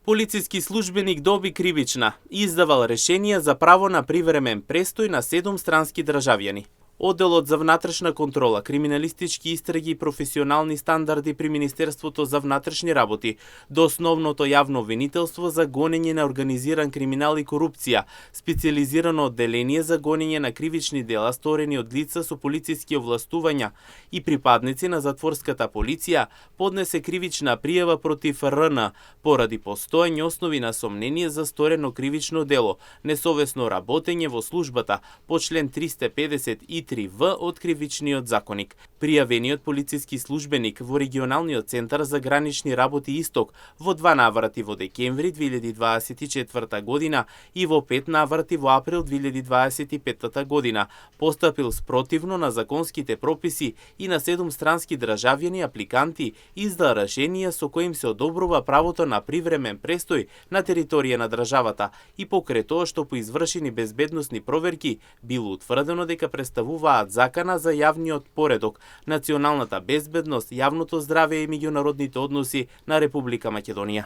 Полициски службеник доби кривична и издавал решение за право на привремен престој на 7 странски државјани. Одделот за внатрешна контрола, криминалистички истраги и професионални стандарди при Министерството за внатрешни работи до основното јавно обвинителство за гонење на организиран криминал и корупција, специјализирано одделение за гонење на кривични дела сторени од лица со полициски овластувања и припадници на затворската полиција, поднесе кривична пријава против РН поради постоење основи на сомнение за сторено кривично дело, несовесно работење во службата по член 353 В од Кривичниот законник. Пријавениот полициски службеник во регионалниот центар за гранични работи Исток во 2 наврати во декември 2024 година и во 5 наврати во април 2025 година постапил спротивно на законските прописи и на 7 странски државјани апликанти изда решение со коим се одобрува правото на привремен престој на територија на државата и покрај тоа што по извршени безбедносни проверки било утврдено дека представуваат закана за јавниот поредок, националната безбедност, јавното здравје и меѓународните односи на Република Македонија.